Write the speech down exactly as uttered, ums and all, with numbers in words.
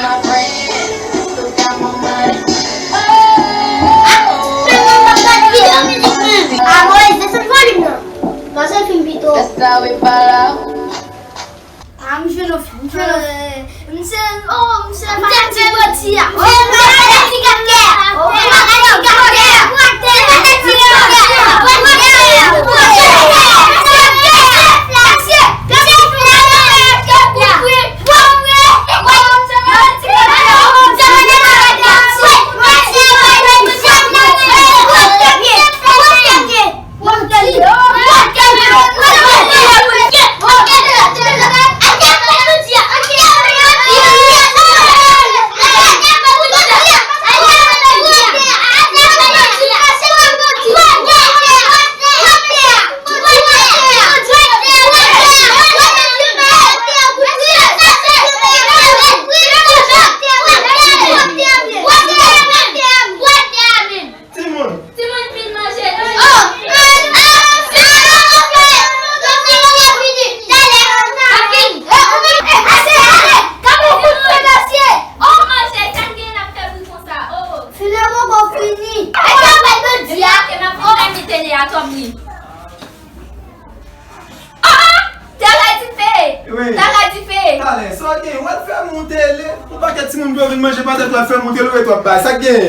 Ah, Moyiz, desann volim nan. Pase fim pito. Ah, m jwenn yon fim, m jwenn yon fim. Misye, oh, misye fanatik jodi a. Oh, misye fanatik aktè. Oh, misye fanatik aktè. Misye fanatik aktè. Timoun. Timoun vin manje. Oh, ah, ah, ah, se sa nou gen fini. Talè, n ap fini. Eh, ou menm, eh, ase, ase. Gade yon kout fè mesye. Oh, manje, sa n gen n ap fè bri konsa. Oh. Fileman bon fini. E sa fè jodi a. Depi n ap fini tele a, twòp bri. Ah, ah! Talè dife! Wi. Talè dife! Talè, sa w gen? W al fè moute le. Yon pakèt timoun pou yo vin manje pandan w al fè moute le, w ret w ap bay. Sa k gen?